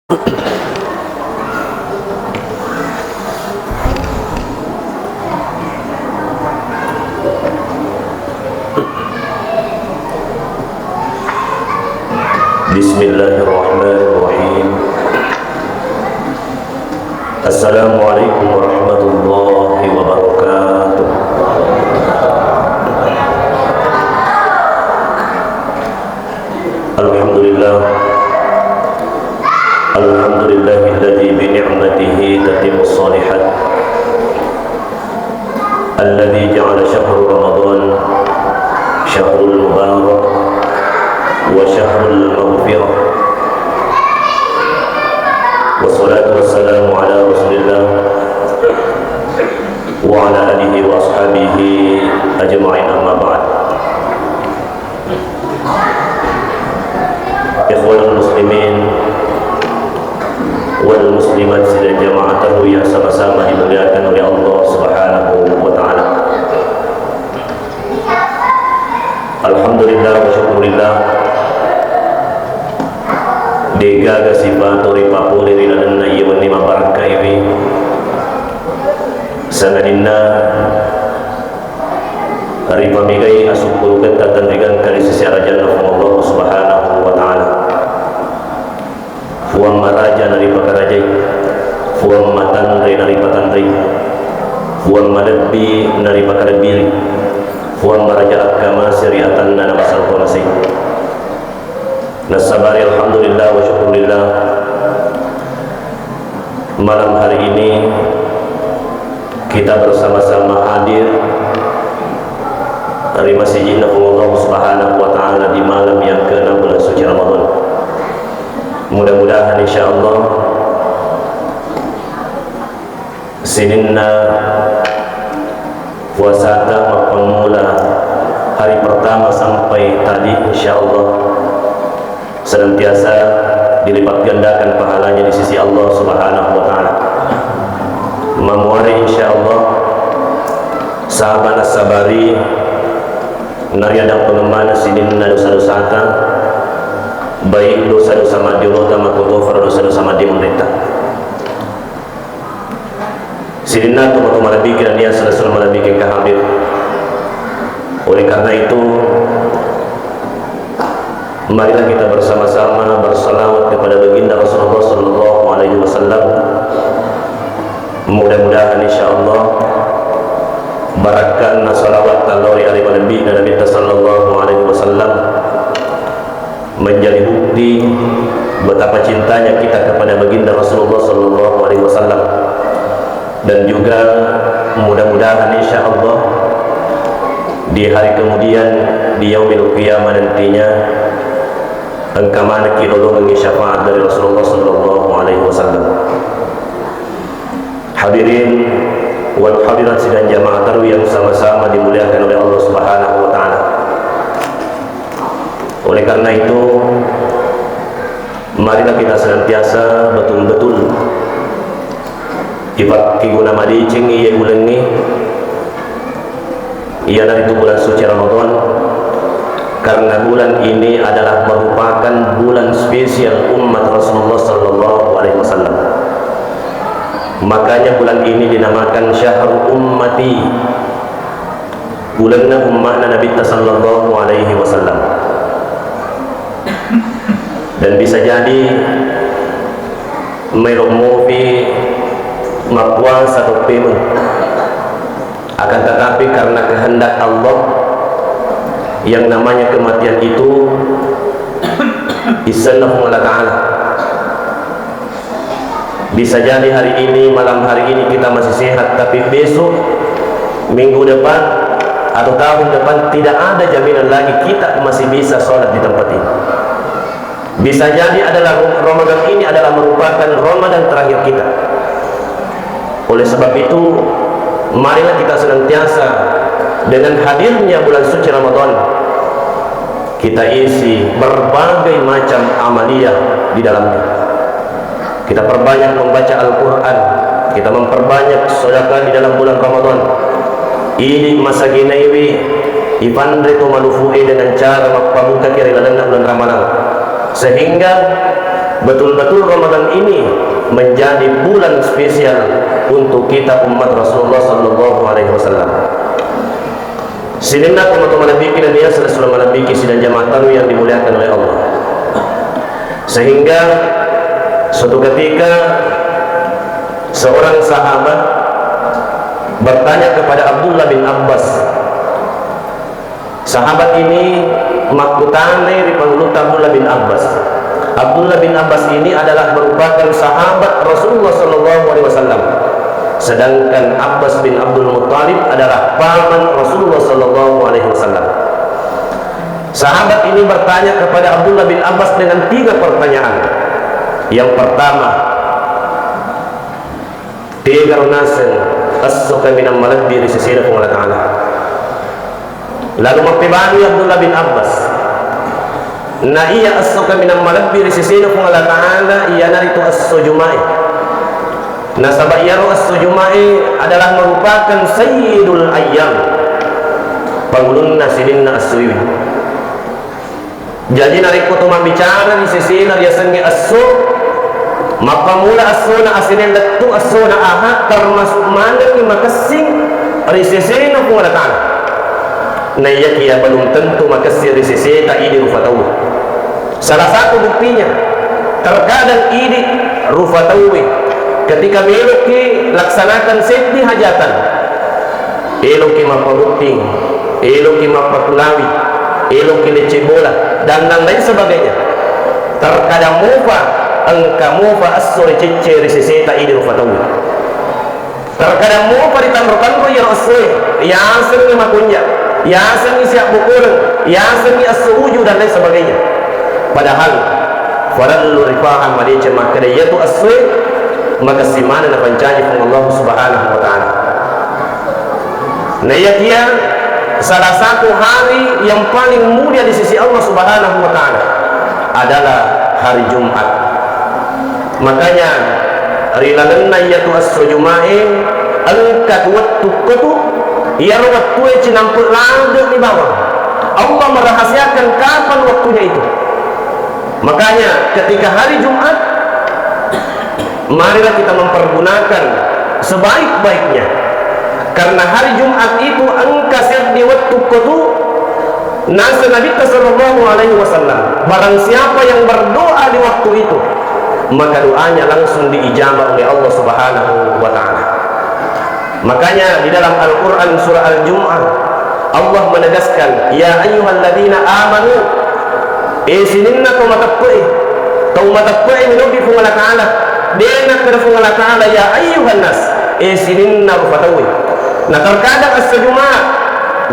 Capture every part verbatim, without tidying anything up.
Bismillahirrahmanirrahim. Assalamualaikum warahmatullahi wabarakatuh. Alhamdulillah. Alhamdulillahilladzi bi ni'matihi tatimmus shalihat. Alladzi ja'ala syahra Ramadan syahrul mubarak wa syahrul maghfirah. Wassalatu wassalamu ala Rasulillah wa ala alihi wa ashabihi ajma'in, amma ba'd. Ikhwanul muslimin wal muslimat sidang jamaah tarwih yang sama-sama dimuliakan oleh Allah Subhanahu wa taala. Alhamdulillah wa syukurillah, degaga sifato ripapole ri lalenna iya wenni mabarakka iwi, sangadinna ripamegai asukkuruketta tenrigangka ri sisi arajanna Puang Allah Subhanahu wa taala. Puang maraja naripakarajai, Puang matanre naripatanrei, Puang malebbi naripakalebbiri, Puang maraja akkamase ri atanna namasero pamasei. Nassabari alhamdulillah wa syukurillah, malam hari ini kita bersama-sama hadir ri masijidna Puang Allah Subhanahu wa taala di malam yang keenam bulan suci Ramadan. Mudah-mudahan insyaallah sininna puasata mappammula hari pertama sampai tadi, insyaallah senantiasa dilipat gandakan pahalanya di sisi Allah Subhanahu wa taala. Mamuare insyaallah saba nassabari nariadang pengemmana sininna dosa-dosata, baik dosa-dosa majjolota makkutofaro dosa-dosa maddimunritta. Sininna tomatoa malebbiki nennia sala-sala malebbiki engka hadir. Oleh karena itu, marilah kita bersama-sama bersalawat kepada baginda Rasulullah sallallahu alaihi wasallam. Mudah-mudahan insyaallah barakkanna salawat tallori ari malebbi'na Nabitta sallallahu alaihi wasallam menjadi bukti betapa cintanya kita kepada baginda Rasulullah sallallahu alaihi wasallam. Dan juga mudah-mudahan insyaallah di hari kemudian, di yaumil qiyamah nantinya, engka manekki lolongengngi syafaat dari Rasulullah sallallahu alaihi wasallam. Hadirin wal hadirat sidang jamaah tarwih yang sama-sama dimuliakan oleh Allah Subhanahu wa taala. Oleh karena itu, marilah kita senantiasa betul-betul ipakkeguna madecengngi iye ulengnge, iyanaritu bulan suci Ramadan, karena bulan ini adalah merupakan bulan spesial umat Rasulullah sallallahu alaihi wasallam. Makanya bulan ini dinamakan syahru ummati, bulanna umma'na Nabitta sallallahu alaihi wasallam. Dan bisa jadi maelo mupi mappuasa toppemeng. Akan tetapi, karena kehendak Allah, yang namanya kematian itu issenna Puang Allah Ta'ala. Bisa jadi hari ini, malam hari ini kita masih sehat, tapi besok, minggu depan, atau tahun depan tidak ada jaminan lagi kita masih bisa sholat di tempat ini. Bisa jadi adalah Ramadan ini adalah merupakan Ramadan terakhir kita. Oleh sebab itu, marilah kita senantiasa dengan hadirnya bulan suci Ramadan, kita isi berbagai macam amaliyah di dalamnya. Kita perbanyak membaca Al-Quran, kita memperbanyak sedekah di dalam bulan Ramadan. Idi masaginaiwi ipanre to malufu'e dengan cara mappabukaki ri lalenna bulan Ramadan. Sehingga Betul-betul Ramadan ini menjadi bulan spesial untuk kita umat Rasulullah sallallahu alaihi wasallam. Sininna tomatoa malebbiki nennia sura malebbiki sidang jamaah tanu yang dimuliakan oleh Allah. Sehingga suatu ketika seorang sahabat bertanya kepada Abdullah bin Abbas. Sahabat ini makkutanai ri pangulutta Abdullah bin Abbas. Abdullah bin Abbas ini adalah merupakan sahabat Rasulullah sallallahu alaihi wasallam. Sedangkan Abbas bin Abdul Muttalib adalah paman Rasulullah sallallahu alaihi wasallam. Sahabat ini bertanya kepada Abdullah bin Abbas dengan tiga pertanyaan. Yang pertama, tegaro naseng esso kaminang malebbi ri sesena Puang Allah Ta'ala. Lalu mappebali Abdullah bin Abbas, na iya esso kaminang malebbi ri sesena Puang Allah Ta'ala iyanaritu esso Jumae. Nasaba iyaro esso Jumae adalah merupakan sayyidul ayyam, pangulunna sininna essoe. Jaji narekko to mabbicara ri sesena riasengnge esso, mappamula essona Aseneng lettu essona Aha, termasuk manengngi makessing ri sesena Puang Allah Ta'ala. Naiyakiya belum tentu makessing ri seseta idi rufa tauwe. Salah satu buktinya, terkadang idi rufa tauwe ketika meloki laksanakan seddi hajatan, eloki mappabotting, eloki mappakulawi, eloki lecce bola, dan lain-lain sebagainya. Terkadang mopa, engka mopa esso ricecce ri seseta idi rufa tauwe. Terkadang mopa ritanro-tanro iyaro essoe, yasengngi makonja, yasengngi siabbokoreng, yasengngi esso uju, dan lain sebagainya. Padahal farellu ripahang madeceng makkeda iyatu essoe makessing maneng napancaji Puang Allah Subhanahu wa Ta'ala. Naiyakiya salah satu hari yang paling mulia di sisi Allah Subhanahu wa Ta'ala adalah hari Jumat. Makanya, ri lalenna iyatu esso Jumae, engka tu wettu kotu, iyaro wettue cinampe' lade'ni bawang. Allah merahasiakan kapan waktunya itu. Makanya, ketika hari Jumat, marilah kita mempergunakan sebaik-baiknya. Karena hari Jumat itu engka seddi wettu kotu, naseng Nabitta sallallahu alaihi wasallam, barang siapa yang berdoa di waktu itu, maka doanya langsung diijabah oleh Allah Subhanahu wa Ta'ala. Makanya di dalam Al-Quran surah Al-Jumu'ah, Allah menegaskan, "Ya ayyuhalladzina amanu," eh sininna tau mateppe'e, tau mateppe'e menobbi Puang Allah Ta'ala. De' nakkeda Puang Allah Ta'ala, "Ya ayyuhan nas," eh sininna rupa tauwe. Na terkadang esso Juma',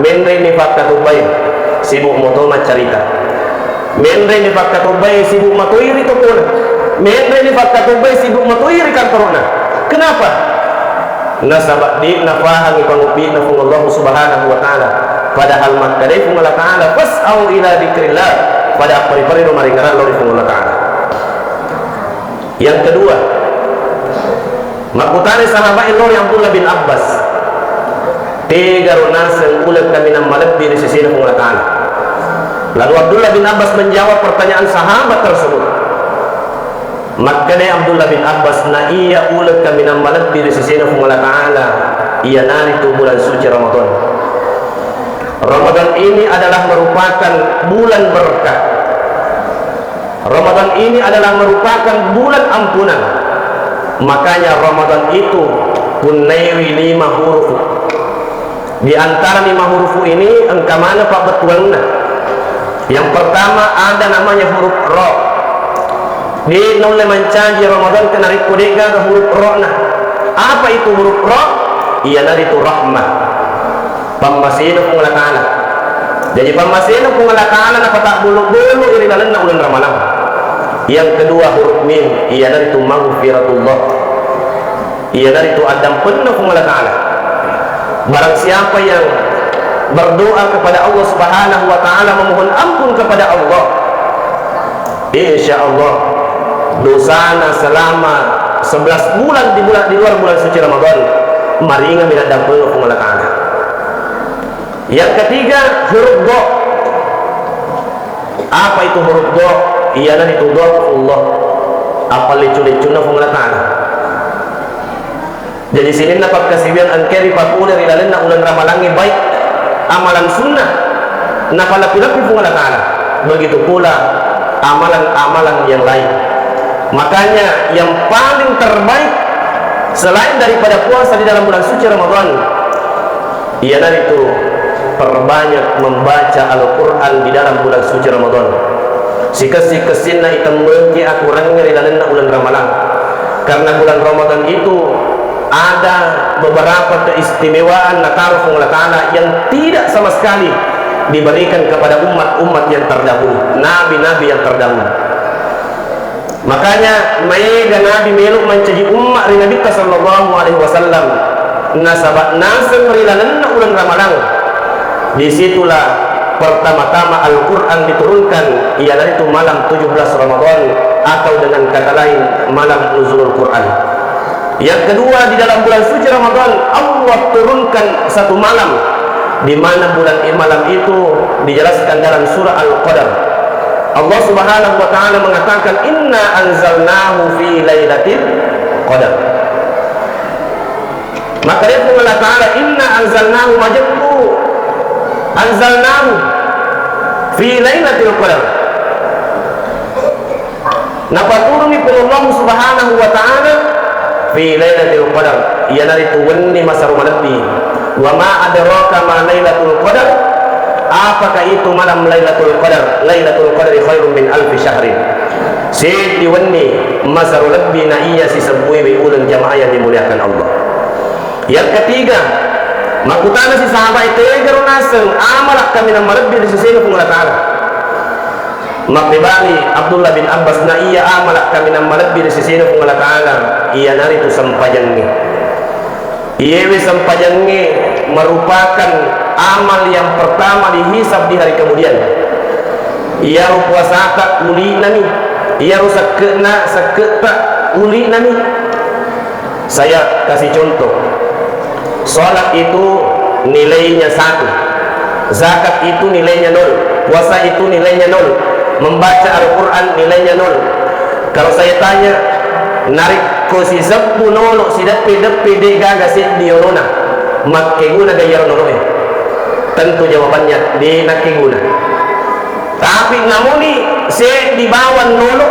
menreni fakkatobbae, sibuk moto maccarita. Menreni fakkatobbae, sibuk matoi ri tokona. Menreni fakkatobbae, sibuk matoi ri kantoro'na. Kenapa? Nasaba' de' nafahangi pangobbi'na Puang Allah Subhanahu wa Ta'ala. Padahal makkedai Puang Allah Ta'ala, "Fas'au ila dzikrillah." Pada apperi-peri ro maringerang lao ri Puang Allah Ta'ala. Yang kedua, makkutanai sahabat lao ri Abdullah bin Abbas, "Tegaro naseng uleng kaminang malebbi ri sesena Puang Allah Ta'ala?" Lalu Abdullah bin Abbas menjawab pertanyaan sahabat tersebut. Makkedai Abdullah bin Abbas, "Na iya uleng kaminang malebbi ri sesena Puang Allah Ta'ala, iyanaritu bulan suci Ramadan. Ramadan ini adalah merupakan bulan berkah. Ramadan ini adalah merupakan bulan ampunan. Makanya Ramadan itu punnaiwi lima huruf." Di antara lima hurufu ini engka maneng pabbettuanna. Yang pertama ada namanya huruf ro. De' naulle mancaji Ramadan ke narekko de' gaga huruf ro na. Apa itu huruf ro? Iyanaritu rahmah. Pammasena Puang Allah Ta'ala. Jadi pammasena Puang Allah Ta'ala napatabbolo-bolo ri lalenna uleng Ramalang. Yang kedua huruf mim, iyanaritu maghfiratullah. Iyanaritu addampenna Puang Allah Ta'ala. Barang siapa yang berdoa kepada Allah Subhanahu wa Ta'ala, memohon ampun kepada Allah, insya Allah dosana selama sebelas bulan di bulan, di luar bulan suci Ramadan, maringami naddampenna Puang Allah Ta'ala. Yang ketiga, huruf do. Apa itu huruf do? Iyanaritu dhafullah. Appalleccu-leccunna Puang Allah Ta'ala. Jadi sininna pakkasiwiang engkae ripakkulle ri lalenna uleng ramalangnge, baik amalan sunnah napalebbi-lebbi Puang Allah Ta'ala, begitu pula amalan-amalan yang lain. Makanya yang paling terbaik selain daripada puasa di dalam bulan suci Ramadan, iyanaritu perbanyak membaca Al-Quran di dalam bulan suci Ramadan. Sikessi-kessinna itemmengki akorangnge ri lalenna uleng Ramalang. Karena bulan Ramadan itu ada beberapa keistimewaan nataro Puang Allah Ta'ala yang tidak sama sekali diberikan kepada umat-umat yang terdahulu, nabi-nabi yang terdahulu. Makanya maega Nabi melo mancaji umma ri Nabitta sallallahu alaihi wasallam, nasaba naseng ri lalenna uleng Ramalang, disitulah pertama-tama Al-Quran diturunkan, iyanaritu malam tujuh belas Ramadan, atau dengan kata lain, malam Nuzulul Quran. Yang kedua, di dalam bulan suci Ramadan, Allah turunkan satu malam, di mana bulan, eh, malam itu dijelaskan dalam surah Al-Qadar. Allah Subhanahu wa Ta'ala mengatakan, "Inna anzalnahu fi lailatil qadar." Maka dia Allah Ta'ala, "Inna anzalnahu," majeppu, "anzalnahu fi lailatil qadar." Napaturunni Puang Allah Subhanahu wa Ta'ala fi Lailatul Qadar, iyanaritu wenni masaru malebbi. Wa ma adraka ma Lailatul Qadar, apakah itu malam Lailatul Qadar? Lailatul Qadri khairum min alfi syahrin. Seddi wenni masaru lebbi na iya sisebbuiwi uleng, jamaah yang dimuliakan Allah. Yang ketiga, makkutana si sahabat, tegaro naseng amalak kaminang malebbi ri sesena Puang Allah Ta'ala. Mappebali Abdullah bin Abbas, na iya amalak kaminang malebbi ri sesena Puang Allah Ta'ala, iyanaritu sempajangnge. Iyewe sempajangnge merupakan amal yang pertama dihisab di hari kemudian. Iyaro puasata uli'nami, iyaro sekke'na, sekke'ta uli'nami. Saya kasih contoh. Salat itu nilainya satu. Zakat itu nilainya nol. Puasa itu nilainya nol. Membaca Al-Quran nilainya nol. Kalau saya tanya, narekko sisebbu nolo sideppe-deppe de gaga seddi yolona, makkeguna ga iyaro noloe? Tentu jawabannya, de nakkeguna. Tapi namuni seddi bawang nolo,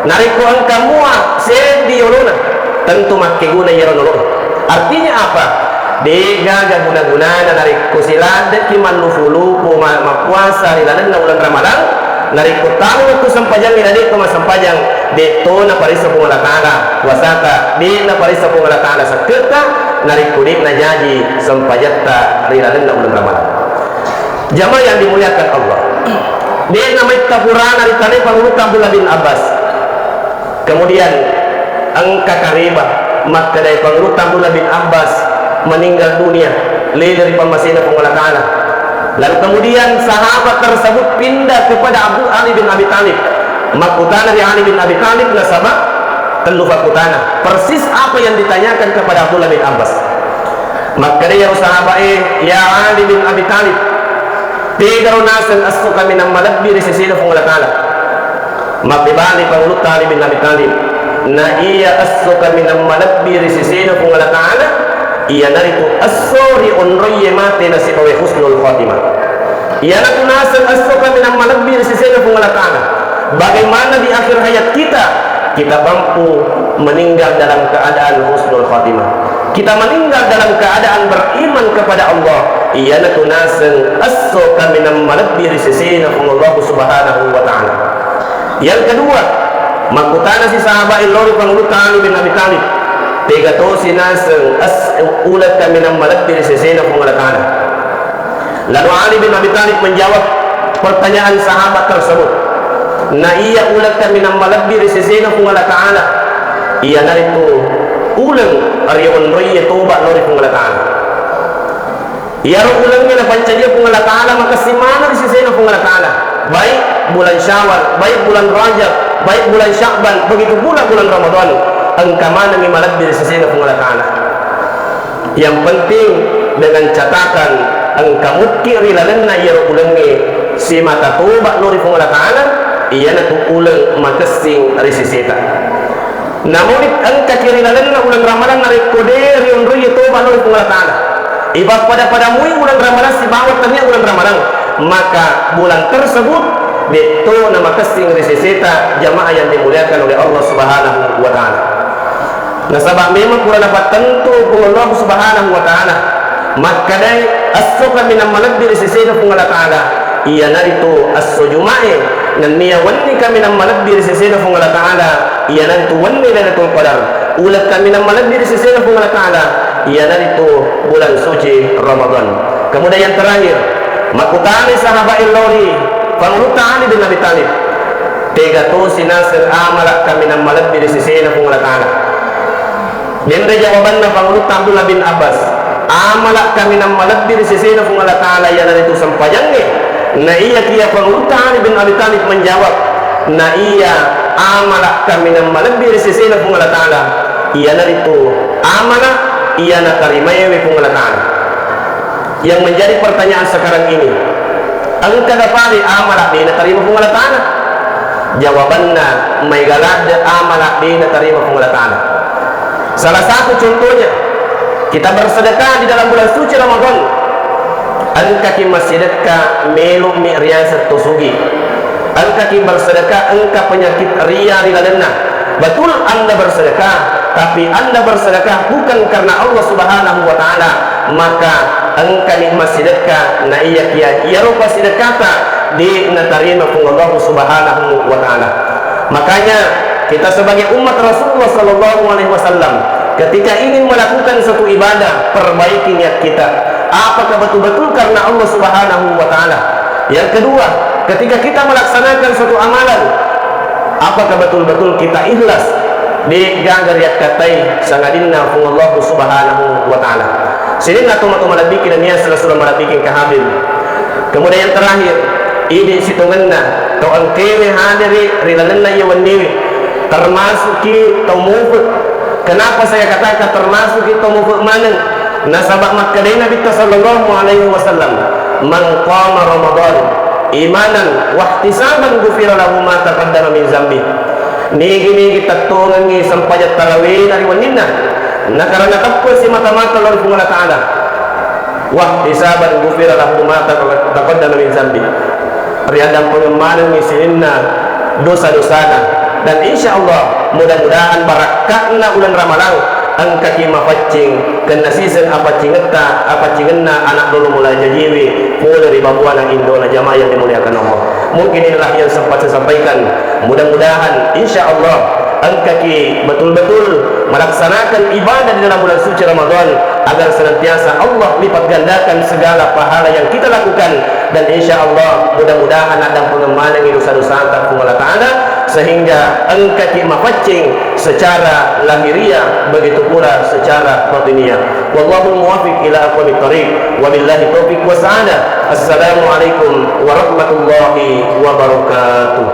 narekko engka mua seddi yolona, tentu makkeguna iyaro nolo. Artinya apa? De gaga guna-gunana narekko siladdeki mallufu-lufu ma-, mappuasa ri lalenna uleng Ramalang, narekko tau wettu sempajangnge na de'to massempajang, de'to naparessa Puang Allah Ta'ala puasata, de naparessa Puang Allah Ta'ala sekke'ta, narekko de najaji sempajatta ri lalenna uleng Ramalang. Jamaah yang dimuliakan Allah, de'na maitta purana ritanai Pangulutta Abdullah bin Abbas. Kemudian engka kareba makkedai Pangulutta Abdullah bin Abbas meninggal dunia, lele ri pammasena Puang Allah Ta'ala. Lalu kemudian sahabat tersebut pindah kepada Abu Ali bin Abi Thalib. Makkutana ri Ali bin Abi Thalib, nasaba tellu fakkutana. Persis apa yang ditanyakan kepada Abdullah bin Abbas. Makkeda iyaro sahabae, "Ya Ali bin Abi Thalib, tegaro naseng esso kaminang malebbi ri sesena Puang Allah Ta'ala?" Mappebali Pangulutta Ali bin Abi Thalib, "Na iya esso kaminang malebbi ri sesena Puang Allah Ta'ala, iyanaritu esso ri onroiye mate nasibawa husnul khotimah." Iyanatu naseng esso kaminang malebbi ri sesena Puang Allah Ta'ala. Bagaimana di akhir hayat kita? Kita mampu meninggal dalam keadaan husnul khatimah. Kita meninggal dalam keadaan beriman kepada Allah. Iyanatu naseng esso kaminang malebbi ri sesena Puang Allah Subhanahu wa Ta'ala. Yang kedua, makkutana si sahabat lao ri Pangulutta Ali bin Abi Thalib, tega tosi naseng es-, uleng kaminang malebbi ri sesena Puang Allah Ta'ala. Lalu Ali bin Abi Thalib menjawab pertanyaan sahabat tersebut, "Na iya uleng kaminang malebbi ri sesena Puang Allah Ta'ala, iyanaritu uleng rionroiye toba lao ri Puang Allah Ta'ala." Iyaro ulengnge napancajiang Puang Allah Ta'ala makessing maneng ri sesena Puang Allah Ta'ala, baik bulan Syawal, baik bulan Rajab, baik bulan Sya'ban, begitu pula bulan Ramadan, engka manengngi malebbi ri sesena Puang Allah Ta'ala. Yang penting dengan catatan engka mukki ri lalenna iyaro ulengnge simata toba lao ri Puang Allah Ta'ala, iyanatu uleng makessing ri seseta. Namuni engkaki ri lalenna uleng Ramalang narekko de rionroi toba lao ri Puang Allah Ta'ala, ipappada-padamui uleng Ramalang sibawa tennia uleng Ramalang, maka bulan tersebut detto namakessing ri seseta, jamaah yang dimuliakan oleh Allah Subhanahu wa Ta'ala. Nasaba memang pura napattentu Puang Allah Subhanahu wa Ta'ala, makkedai, esso kaminang malebbi ri sesena Puang Allah Ta'ala, iyanaritu esso Juma'e, nennia wenni kaminang malebbi ri sesena Puang Allah Ta'ala, iyanaritu wenni Lailatul Qadar. Uleng kaminang malebbi ri sesena Puang Allah Ta'ala, iyanaritu bulan suci Ramadan. Kemudian yang terakhir, makkutanai sahabat lao ri Pangulutta Ali bin Abi Thalib, tega tosi naseng amala kaminang malebbi ri sesena Puang Allah Ta'ala? Menre jawabanna Pangulutta Abdullah bin Abbas, amala kaminang malebbi ri sesena Puang Allah Ta'ala iyanaritu sempajangnge. Na iyakiya Pangulutta Ali bin Abi Thalib menjawab, na iya amala kaminang malebbi ri sesena Puang Allah Ta'ala iyanaritu amala iya natarimaewe Puang Allah Ta'ala. Yang menjadi pertanyaan sekarang ini, engkaga pale amala de natarima Puang Allah Ta'ala? Jawabanna, maega ladde amala de natarima Puang Allah Ta'ala. Salah satu contohnya, kita bersedekah di dalam bulan suci Ramadan. Engkaki massidekka, melo'mi riaseng to sugi. Engkaki bersedekah, engka penyakit ria ri lalenna. Betul Anda bersedekah, tapi Anda bersedekah bukan karena Allah Subhanahu wa Ta'ala, maka engkani massidekka, na iyakiya iyaro passidekkata de natarima Puang Allah Subhanahu wa Ta'ala. Makanya, kita sebagai umat Rasulullah sallallahu alaihi wasallam, ketika ingin melakukan satu ibadah, perbaiki niat kita. Apakah betul-betul karena Allah Subhanahu wa Ta'ala? Yang kedua, ketika kita melaksanakan suatu amalan, apakah betul-betul kita ikhlas? De gaga riakkatai sangadinna Puang Allah Subhanahu wa Ta'ala. Sininna tomatoa malebbiki nennia sila-sila malebbiki engka hadir. Kemudian yang terakhir, idi sitongenna tau engkaewe hadiri ri lalenna iya wenniwe, termasuki tau mufe. Kenapa saya katakan termasuki tau mufe maneng? Nasaba makkedai Nabitta sallallahu alaihi wasallam, "Man qama Ramadan imanan wahtisaban ghufira lahu ma taqaddama min zambi." Nigi-nigi tettongengngi sempajang tarawihna ri wenninna, nakarana teppesi mata-mata lao ri Puang Allah Ta'ala, wahtisaban ghufira lahu ma taqaddama min zambi. Riaddampengeng manengngi sininna dosa-dosana. Dan insya Allah, mudah-mudahan barakka'na uleng Ramalang engkaki mapaccing, kenna siseng apaccingetta, apaccingenna anak lolo mula jajiwi pole ri babuana indona, jamaah yang dimuliakan Allah. Mungkin inilah yang sempat saya sampaikan. Mudah-mudahan, insya Allah, engkaki betul-betul melaksanakan ibadah di dalam bulan suci Ramadan, agar senantiasa Allah lipat gandakan segala pahala yang kita lakukan, dan insya Allah mudah-mudahan addampengeng manengngi dosa-dosata Puang Allah Ta'ala, sehingga engkaki mapaccing secara lahiriah, begitu pula secara batiniah. Wallahul muwaffiq ila aqwamit thariq. Wabillahi taufiq was sa'adah. Assalamualaikum warahmatullahi wabarakatuh.